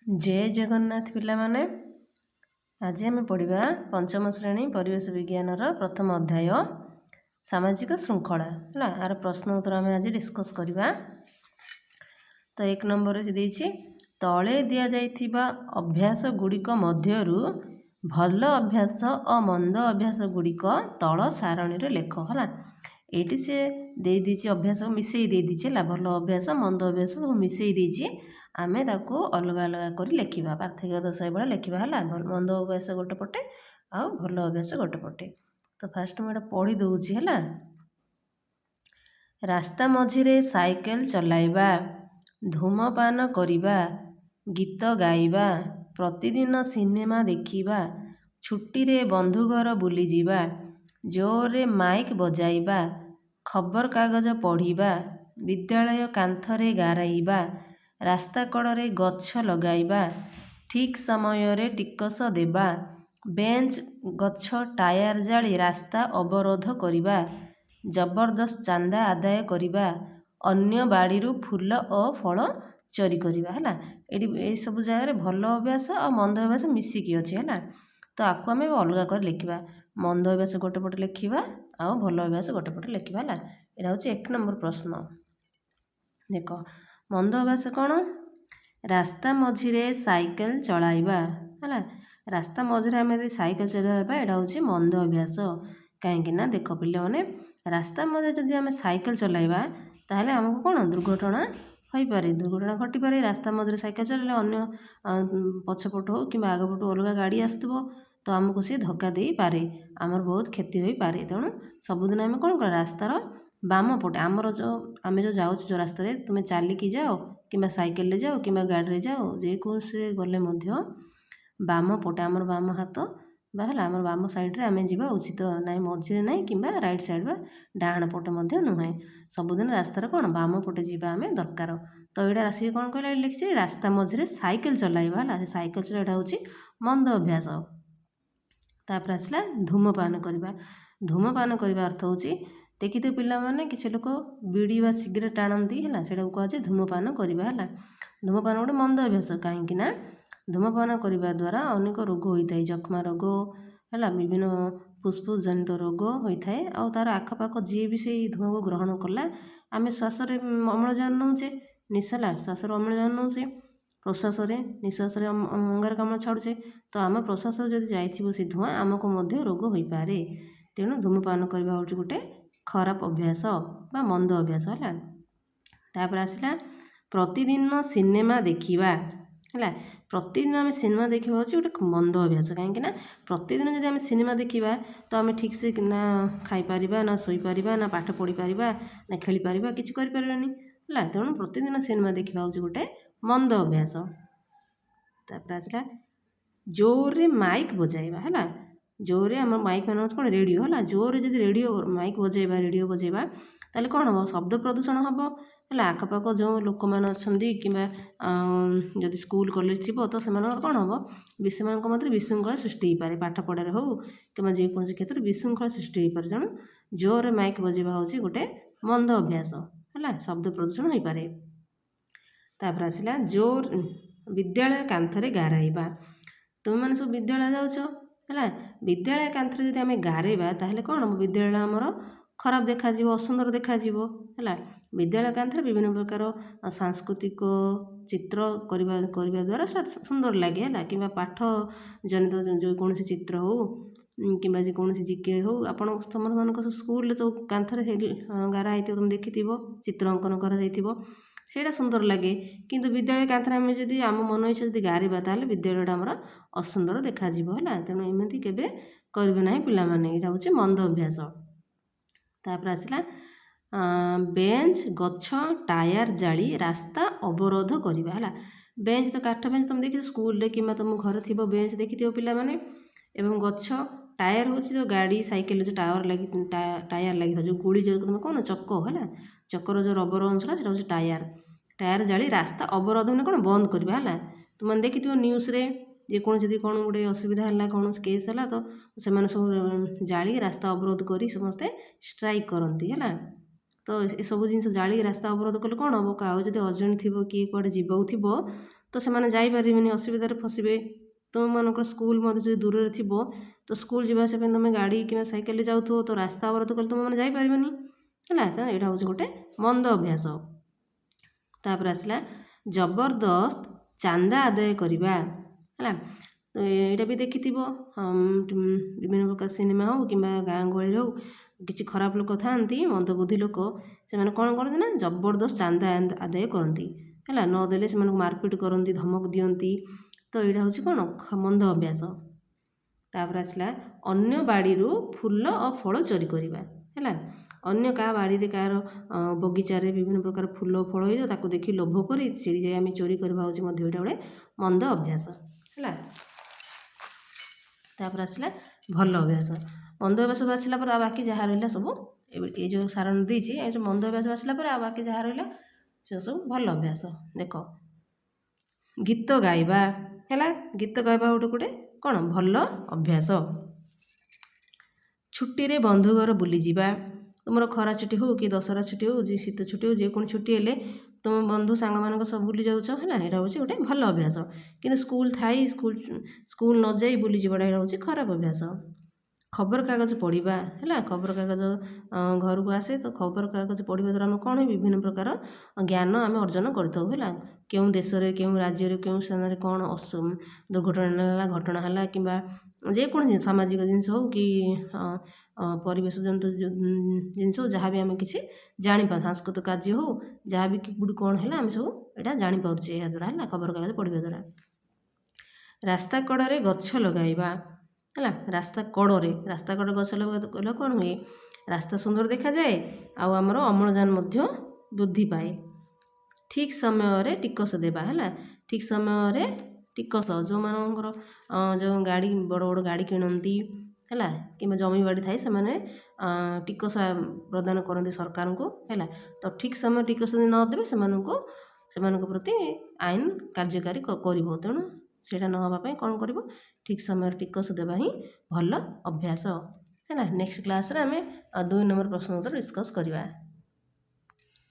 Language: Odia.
ଜୟ ଜଗନ୍ନାଥ ପିଲାମାନେ। ଆଜି ଆମେ ପଢ଼ିବା ପଞ୍ଚମ ଶ୍ରେଣୀ ପରିବେଶ ବିଜ୍ଞାନର ପ୍ରଥମ ଅଧ୍ୟାୟ, ସାମାଜିକ ଶୃଙ୍ଖଳା। ହେଲା, ଆର ପ୍ରଶ୍ନ ଉତ୍ତର ଆମେ ଆଜି ଡିସ୍କସ୍ କରିବା। ତ ଏକ ନମ୍ବରରେ ସେ ଦେଇଛି, ତଳେ ଦିଆଯାଇଥିବା ଅଭ୍ୟାସ ଗୁଡ଼ିକ ମଧ୍ୟରୁ ଭଲ ଅଭ୍ୟାସ ଓ ମନ୍ଦ ଅଭ୍ୟାସ ଗୁଡ଼ିକ ତଳ ସାରଣୀରେ ଲେଖ। ହେଲା, ଏଇଠି ସେ ଦେଇଦେଇଛି, ଅଭ୍ୟାସ ମିଶେଇ ଦେଇଦେଇଛି। ହେଲା, ଭଲ ଅଭ୍ୟାସ, ମନ୍ଦ ଅଭ୍ୟାସ ସବୁ ମିଶେଇ ଦେଇଛି। ଆମେ ତାକୁ ଅଲଗା ଅଲଗା କରି ଲେଖିବା, ପାର୍ଥକ୍ୟ ଦର୍ଶାଇ ଭଳିଆ ଲେଖିବା। ହେଲା, ମନ୍ଦ ଅଭ୍ୟାସ ଗୋଟେ ପଟେ ଆଉ ଭଲ ଅଭ୍ୟାସ ଗୋଟେ ପଟେ। ତ ଫାଷ୍ଟ ମୁଁ ଏଇଟା ପଢ଼ି ଦେଉଛି। ହେଲା, ରାସ୍ତା ମଝିରେ ସାଇକେଲ ଚଲାଇବା, ଧୂମପାନ କରିବା, ଗୀତ ଗାଇବା, ପ୍ରତିଦିନ ସିନେମା ଦେଖିବା, ଛୁଟିରେ ବନ୍ଧୁ ଘର ବୁଲିଯିବା, ଜୋରରେ ମାଇକ୍ ବଜାଇବା, ଖବରକାଗଜ ପଢ଼ିବା, ବିଦ୍ୟାଳୟ କାନ୍ଥରେ ଗାରେଇବା, ରାସ୍ତା କଡ଼ରେ ଗଛ ଲଗାଇବା, ଠିକ୍ ସମୟରେ ଟିକସ ଦେବା, ବେଞ୍ଚ, ଗଛ, ଟାୟାର ଜାଳି ରାସ୍ତା ଅବରୋଧ କରିବା, ଜବରଦସ୍ତ ଚାନ୍ଦା ଆଦାୟ କରିବା, ଅନ୍ୟ ବାଡ଼ିରୁ ଫୁଲ ଓ ଫଳ ଚୋରି କରିବା। ହେଲା, ଏଇଠି ଏଇସବୁ ଜାଗାରେ ଭଲ ଅଭ୍ୟାସ ଆଉ ମନ୍ଦ ଅଭ୍ୟାସ ମିଶିକି ଅଛି। ହେଲା, ତ ଆକୁ ଆମେ ଅଲଗା କରି ଲେଖିବା। ମନ୍ଦ ଅଭ୍ୟାସ ଗୋଟେ ପଟେ ଲେଖିବା ଆଉ ଭଲ ଅଭ୍ୟାସ ଗୋଟେ ପଟେ ଲେଖିବା। ହେଲା, ଏଇଟା ହେଉଛି ଏକ ନମ୍ବର ପ୍ରଶ୍ନ। ଦେଖ, ମନ୍ଦ ଅଭ୍ୟାସ କ'ଣ? ରାସ୍ତା ମଝିରେ ସାଇକେଲ ଚଳାଇବା। ହେଲା, ରାସ୍ତା ମଝିରେ ଆମେ ଯଦି ସାଇକେଲ ଚଳାଇବା, ଏଇଟା ହେଉଛି ମନ୍ଦ ଅଭ୍ୟାସ। କାହିଁକି ନା ଦେଖ ପିଲାମାନେ, ରାସ୍ତା ମଝିରେ ଯଦି ଆମେ ସାଇକେଲ ଚଲାଇବା, ତାହେଲେ ଆମକୁ କ'ଣ ଦୁର୍ଘଟଣା ହୋଇପାରେ, ଦୁର୍ଘଟଣା ଘଟିପାରେ। ରାସ୍ତା ମଝିରେ ସାଇକେଲ ଚଲାଇଲେ ଅନ୍ୟ ପଛପଟୁ ହେଉ କିମ୍ବା ଆଗପଟୁ ଅଲଗା ଗାଡ଼ି ଆସୁଥିବ, ତ ଆମକୁ ସେ ଧକ୍କା ଦେଇପାରେ, ଆମର ବହୁତ କ୍ଷତି ହୋଇପାରେ। ତେଣୁ ସବୁଦିନ ଆମେ କ'ଣ କରିବା? ରାସ୍ତାର ବାମ ପଟେ ଆମର ଯେଉଁ ଆମେ ଯେଉଁ ଯାଉଛୁ ଯେଉଁ ରାସ୍ତାରେ, ତୁମେ ଚାଲିକି ଯାଅ କିମ୍ବା ସାଇକେଲରେ ଯାଅ କିମ୍ବା ଗାଡ଼ିରେ ଯାଅ, ଯେକୌଣସିରେ ଗଲେ ମଧ୍ୟ ବାମ ପଟେ, ଆମର ବାମ ହାତ ବା ହେଲା ଆମର ବାମ ସାଇଡ଼୍ରେ ଆମେ ଯିବା ଉଚିତ। ନାହିଁ ମଝିରେ ନାହିଁ କିମ୍ବା ରାଇଟ୍ ସାଇଡ଼୍ ବା ଡାହାଣ ପଟେ ମଧ୍ୟ ନୁହେଁ। ସବୁଦିନ ରାସ୍ତାର କ'ଣ ବାମ ପଟେ ଯିବା ଆମେ ଦରକାର। ତ ଏଇଟା ଆସିକି କ'ଣ କହିଲା? ଏଇଠି ଲେଖିଛି, ରାସ୍ତା ମଝିରେ ସାଇକେଲ ଚଲାଇବା। ହେଲା, ସେ ସାଇକେଲ ଚଲାଇବାଟା ହେଉଛି ମନ୍ଦ ଅଭ୍ୟାସ। ତାପରେ ଆସିଲା ଧୂମପାନ କରିବା। ଧୂମପାନ କରିବା ଅର୍ଥ ହେଉଛି, ଦେଖିଥିବ ପିଲାମାନେ, କିଛି ଲୋକ ବିଡ଼ି ବା ସିଗାରେଟ୍ ଟାଣନ୍ତି। ହେଲା, ସେଇଟାକୁ କୁହାଯାଏ ଧୂମପାନ କରିବା। ହେଲା, ଧୂମପାନ ଗୋଟେ ମନ୍ଦ ଅଭ୍ୟାସ। କାହିଁକି ନା ଧୂମପାନ କରିବା ଦ୍ୱାରା ଅନେକ ରୋଗ ହୋଇଥାଏ। ଯକ୍ଷ୍ମା ରୋଗ ହେଲା, ବିଭିନ୍ନ ଫୁସଫୁସ ଜନିତ ରୋଗ ହୋଇଥାଏ। ଆଉ ତା'ର ଆଖପାଖ ଯିଏ ବି ସେଇ ଧୂଆଁକୁ ଗ୍ରହଣ କଲା, ଆମେ ଶ୍ୱାସରେ ଅମ୍ଳଜାନ ନେଉଛେ, ହେଲା, ଶ୍ୱାସରେ ଅମ୍ଳଜାନ ନେଉଛେ, ପ୍ରଶ୍ୱାସରେ, ନିଶ୍ୱାସରେ ଅଙ୍ଗାରକାମ୍ଳ ଛାଡ଼ୁଛେ। ତ ଆମ ପ୍ରଶ୍ୱାସରେ ଯଦି ଯାଇଥିବ ସେ ଧୂଆଁ, ଆମକୁ ମଧ୍ୟ ରୋଗ ହୋଇପାରେ। ତେଣୁ ଧୂମପାନ କରିବା ହେଉଛି ଗୋଟେ ଖରାପ ଅଭ୍ୟାସ ବା ମନ୍ଦ ଅଭ୍ୟାସ। ହେଲା, ତାପରେ ଆସିଲା ପ୍ରତିଦିନ ସିନେମା ଦେଖିବା। ହେଲା, ପ୍ରତିଦିନ ଆମେ ସିନେମା ଦେଖିବା ହେଉଛି ଗୋଟେ ମନ୍ଦ ଅଭ୍ୟାସ। କାହିଁକି ନା ପ୍ରତିଦିନ ଯଦି ଆମେ ସିନେମା ଦେଖିବା, ତ ଆମେ ଠିକ୍ସେ ନା ଖାଇପାରିବା, ନା ଶୋଇପାରିବା, ନା ପାଠ ପଢ଼ିପାରିବା, ନା ଖେଳିପାରିବା, କିଛି କରିପାରିବାନି। ହେଲା, ତେଣୁ ପ୍ରତିଦିନ ସିନେମା ଦେଖିବା ହେଉଛି ଗୋଟେ ମନ୍ଦ ଅଭ୍ୟାସ। ତାପରେ ଆସିଲା ଜୋରରେ ମାଇକ୍ ବଜାଇବା। ହେଲା, ଜୋରରେ ଆମର ମାଇକ୍ ମାନେ ହେଉଛି କ'ଣ? ରେଡ଼ିଓ। ହେଲା, ଜୋରରେ ଯଦି ରେଡ଼ିଓ ମାଇକ୍ ବଜାଇବା, ରେଡ଼ିଓ ବଜାଇବା, ତାହେଲେ କ'ଣ ହେବ? ଶବ୍ଦ ପ୍ରଦୂଷଣ ହେବ। ହେଲା, ଆଖପାଖ ଯେଉଁ ଲୋକମାନେ ଅଛନ୍ତି କିମ୍ବା ଯଦି ସ୍କୁଲ କଲେଜ ଥିବ, ତ ସେମାନଙ୍କର କ'ଣ ହେବ? ସେମାନଙ୍କ ମଧ୍ୟରେ ବିଶୃଙ୍ଖଳା ସୃଷ୍ଟି ହେଇପାରେ। ପାଠ ପଢ଼ାରେ ହେଉ କିମ୍ବା ଯେକୌଣସି କ୍ଷେତ୍ରରେ ବିଶୃଙ୍ଖଳା ସୃଷ୍ଟି ହେଇପାରେ। ତେଣୁ ଜୋରରେ ମାଇକ୍ ବଜାଇବା ହେଉଛି ଗୋଟେ ମନ୍ଦ ଅଭ୍ୟାସ। ହେଲା, ଶବ୍ଦ ପ୍ରଦୂଷଣ ହୋଇପାରେ। ତାପରେ ଆସିଲା ଜୋର ବିଦ୍ୟାଳୟ କାନ୍ଥରେ ଗାରାଇବା। ତୁମେମାନେ ସବୁ ବିଦ୍ୟାଳୟ ଯାଉଛ। ହେଲା, ବିଦ୍ୟାଳୟ କାନ୍ଥରେ ଯଦି ଆମେ ଗାରେଇବା, ତାହେଲେ କ'ଣ ହେବ? ବିଦ୍ୟାଳୟ ଆମର ଖରାପ ଦେଖାଯିବ, ଅସୁନ୍ଦର ଦେଖାଯିବ। ହେଲା, ବିଦ୍ୟାଳୟ କାନ୍ଥରେ ବିଭିନ୍ନ ପ୍ରକାର ସାଂସ୍କୃତିକ ଚିତ୍ର କରିବା ଦ୍ୱାରା ସେଟା ସୁନ୍ଦର ଲାଗେ। ହେଲା, କିମ୍ବା ପାଠ ଜନିତ ଯେକୌଣସି ଚିତ୍ର ହେଉ କିମ୍ବା ଯେକୌଣସି ଜିକେ ହେଉ, ଆପଣ ତୁମମାନଙ୍କ ସବୁ ସ୍କୁଲରେ ସବୁ କାନ୍ଥରେ ଗାରା ହେଇଥିବ, ତୁମେ ଦେଖିଥିବ, ଚିତ୍ର ଅଙ୍କନ କରାଯାଇଥିବ, ସେଇଟା ସୁନ୍ଦର ଲାଗେ। କିନ୍ତୁ ବିଦ୍ୟାଳୟ କାନ୍ଥରେ ଆମେ ଯଦି ଆମ ମନ ଇଚ୍ଛା ଯଦି ଗାରିବା, ତାହେଲେ ବିଦ୍ୟାଳୟଟା ଆମର ଅସୁନ୍ଦର ଦେଖାଯିବ। ହେଲା, ତେଣୁ ଏମିତି କେବେ କରିବେ ନାହିଁ ପିଲାମାନେ, ଏଇଟା ହେଉଛି ମନ୍ଦ ଅଭ୍ୟାସ। ତାପରେ ଆସିଲା ବେଞ୍ଚ, ଗଛ, ଟାୟାର ଜାଳି ରାସ୍ତା ଅବରୋଧ କରିବା। ହେଲା, ବେଞ୍ଚ ତ କାଠ ବେଞ୍ଚ ତୁମେ ଦେଖିଛ ସ୍କୁଲରେ କିମ୍ବା ତୁମ ଘରେ ଥିବ ବେଞ୍ଚ, ଦେଖିଥିବ ପିଲାମାନେ। ଏବଂ ଗଛ, ଟାୟାର ହେଉଛି ଯେଉଁ ଗାଡ଼ି ସାଇକେଲରେ ଯେଉଁ ଟାୟାର ଲାଗି, ଟାୟାର ଲାଗିଥାଏ, ଯେଉଁ ଗୁଳି ଯେଉଁ ତୁମେ କହୁନ ଚକ। ହେଲା, ଚକର ଯେଉଁ ରବର ଅଂଶଟା, ସେଇଟା ହେଉଛି ଟାୟାର। ଟାୟାର ଜାଳି ରାସ୍ତା ଅବରୋଧ ମାନେ କ'ଣ? ବନ୍ଦ କରିବା। ହେଲା, ତୁମେ ଦେଖିଥିବ ନ୍ୟୁଜ୍ରେ, ଯେକୌଣସି ଯଦି କ'ଣ ଗୋଟେ ଅସୁବିଧା ହେଲା, କୌଣସି କେସ୍ ହେଲା, ତ ସେମାନେ ସବୁ ଜାଳିକି ରାସ୍ତା ଅବରୋଧ କରି ସମସ୍ତେ ଷ୍ଟ୍ରାଇକ୍ କରନ୍ତି। ହେଲା, ତ ଏସବୁ ଜିନିଷ ଜାଳିକି ରାସ୍ତା ଅବରୋଧ କଲେ କ'ଣ ହେବ? କାହାକୁ ଯଦି ଅର୍ଜେଣ୍ଟ ଥିବ, କିଏ କୁଆଡ଼େ ଯିବାକୁ ଥିବ, ତ ତ ସେମାନେ ଯାଇପାରିବେନି, ଅସୁବିଧାରେ ଫସିବେ। ତୁମମାନଙ୍କର ସ୍କୁଲ ମଧ୍ୟ ଯଦି ଦୂରରେ ଥିବ, ତ ସ୍କୁଲ ଯିବା ଆସିବା ପାଇଁ ତୁମେ ଗାଡ଼ି କିମ୍ବା ସାଇକେଲରେ ଯାଉଥିବ, ତ ରାସ୍ତା ଅବରୋଧ କଲେ ତୁମେମାନେ ଯାଇପାରିବନି, ହେଲା। ତ ଏଇଟା ହେଉଛି ଗୋଟେ ମନ୍ଦ ଅଭ୍ୟାସ। ତାପରେ ଆସିଲା ଜବରଦସ୍ତ ଚାନ୍ଦା ଆଦାୟ କରିବା, ହେଲା। ତ ଏଇଟା ବି ଦେଖିଥିବ, ବିଭିନ୍ନ ପ୍ରକାର ସିନେମା ହେଉ କିମ୍ବା ଗାଁ ଗହଳିରେ ହେଉ, କିଛି ଖରାପ ଲୋକ ଥାଆନ୍ତି, ମନ୍ଦବୁଦ୍ଧି ଲୋକ। ସେମାନେ କ'ଣ କରନ୍ତି ନା ଜବରଦସ୍ତ ଚାନ୍ଦା ଆଦାୟ କରନ୍ତି, ହେଲା। ନଦେଲେ ସେମାନଙ୍କୁ ମାରପିଟ କରନ୍ତି, ଧମକ ଦିଅନ୍ତି। ତ ଏଇଟା ହେଉଛି କ'ଣ? ମନ୍ଦ ଅଭ୍ୟାସ। ତାପରେ ଆସିଲା ଅନ୍ୟ ବାଡ଼ିରୁ ଫୁଲ ଓ ଫଳ ଚୋରି କରିବା, ହେଲା। ଅନ୍ୟ କାହା ବାଡ଼ିରେ, କାହାର ବଗିଚାରେ ବିଭିନ୍ନ ପ୍ରକାର ଫୁଲ ଫଳ ହେଇଥିବ, ତାକୁ ଦେଖି ଲୋଭ କରି ସେଇଠି ଯାଇ ଆମେ ଚୋରି କରିବା ହେଉଛି ମଧ୍ୟ ଏଇଟା ଗୋଟେ ମନ୍ଦ ଅଭ୍ୟାସ, ହେଲା। ତାପରେ ଆସିଲା ଭଲ ଅଭ୍ୟାସ। ମନ୍ଦ ଅଭ୍ୟାସ ଆସିଲା ପରେ ଆଉ ବାକି ଯାହା ରହିଲା ସବୁ, ଏବେ ଏଇ ଯେଉଁ ସାରଣୀ ଦେଇଛି, ଏ ଯେଉଁ ମନ୍ଦ ଅଭ୍ୟାସ ଆସିଲା ପରେ ଆଉ ବାକି ଯାହା ରହିଲା ସେ ସବୁ ଭଲ ଅଭ୍ୟାସ। ଦେଖ, ଗୀତ ଗାଇବା ହେଲା। ଗୀତ ଗାଇବା ଗୋଟେ କ'ଣ? ଭଲ ଅଭ୍ୟାସ। ଛୁଟିରେ ବନ୍ଧୁ ଘର ବୁଲିଯିବା। ତୁମର ଖରା ଛୁଟି ହେଉ କି ଦଶହରା ଛୁଟି ହେଉ କି ଶୀତ ଛୁଟି ହେଉ, ଯେକୌଣସି ଛୁଟି ହେଲେ ତୁମ ବନ୍ଧୁ ସାଙ୍ଗମାନଙ୍କ ସହ ବୁଲି ଯାଉଛ, ହେଲା। ଏଇଟା ହେଉଛି ଗୋଟେ ଭଲ ଅଭ୍ୟାସ। କିନ୍ତୁ ସ୍କୁଲ ଥାଇ ସ୍କୁଲ ନ ଯାଇ ବୁଲିଯିବାଟା, ଏଇଟା ହେଉଛି ଖରାପ ଅଭ୍ୟାସ। ଖବରକାଗଜ ପଢ଼ିବା ହେଲା। ଖବରକାଗଜ ଘରକୁ ଆସେ, ତ ଖବରକାଗଜ ପଢ଼ିବା ଦ୍ୱାରା ଆମେ କ'ଣ? ବିଭିନ୍ନ ପ୍ରକାର ଜ୍ଞାନ ଆମେ ଅର୍ଜନ କରିଥାଉ, ହେଲା। କେଉଁ ଦେଶରେ, କେଉଁ ରାଜ୍ୟରେ, କେଉଁ ସ୍ଥାନରେ କ'ଣ ଦୁର୍ଘଟଣା ହେଲା, ଘଟଣା ହେଲା, କିମ୍ବା ଯେକୌଣସି ସାମାଜିକ ଜିନିଷ ହେଉ କି ପରିବେଶ ଜନିତ ଜିନିଷ ହଉ, ଯାହା ବି ଆମେ କିଛି ଜାଣିପାରୁ, ସାଂସ୍କୃତିକ କାର୍ଯ୍ୟ ହଉ, ଯାହା ବି କେଉଁଠି କ'ଣ ହେଲା, ଆମେ ସବୁ ଏଇଟା ଜାଣିପାରୁଛେ ଏହାଦ୍ୱାରା, ହେଲା, ଖବରକାଗଜ ପଢ଼ିବା ଦ୍ୱାରା। ରାସ୍ତା କଡ଼ରେ ଗଛ ଲଗାଇବା ହେଲା। ରାସ୍ତା କଡ଼ରେ ଗଛ ଲଗାଇବା କ'ଣ ହୁଏ? ରାସ୍ତା ସୁନ୍ଦର ଦେଖାଯାଏ ଆଉ ଆମର ଅମ୍ଳଜାନ ମଧ୍ୟ ବୃଦ୍ଧି ପାଏ। ଠିକ୍ ସମୟରେ ଟିକସ ଦେବା ହେଲା। ଠିକ୍ ସମୟରେ ଟିକସ, ଯେଉଁମାନଙ୍କର ଯେଉଁ ଗାଡ଼ି, ବଡ଼ ବଡ଼ ଗାଡ଼ି କିଣନ୍ତି, ହେଲା, କିମ୍ବା ଜମି ବାଡ଼ି ଥାଏ, ସେମାନେ ଟିକସ ପ୍ରଦାନ କରନ୍ତି ସରକାରଙ୍କୁ, ହେଲା। ତ ଠିକ୍ ସମୟ ଟିକସ ଯଦି ନ ଦେବେ, ସେମାନଙ୍କ ପ୍ରତି ଆଇନ କାର୍ଯ୍ୟକାରୀ କରିବ। ତେଣୁ ସେଇଟା ନ ହେବା ପାଇଁ କ'ଣ କରିବ? ଠିକ୍ ସମୟରେ ଟିକସ ଦେବା ହିଁ ଭଲ ଅଭ୍ୟାସ, ହେଲା। ନେକ୍ସଟ କ୍ଲାସ୍ରେ ଆମେ 2 ନମ୍ବର ପ୍ରଶ୍ନ ଉତ୍ତର ଡିସ୍କସ୍ କରିବା।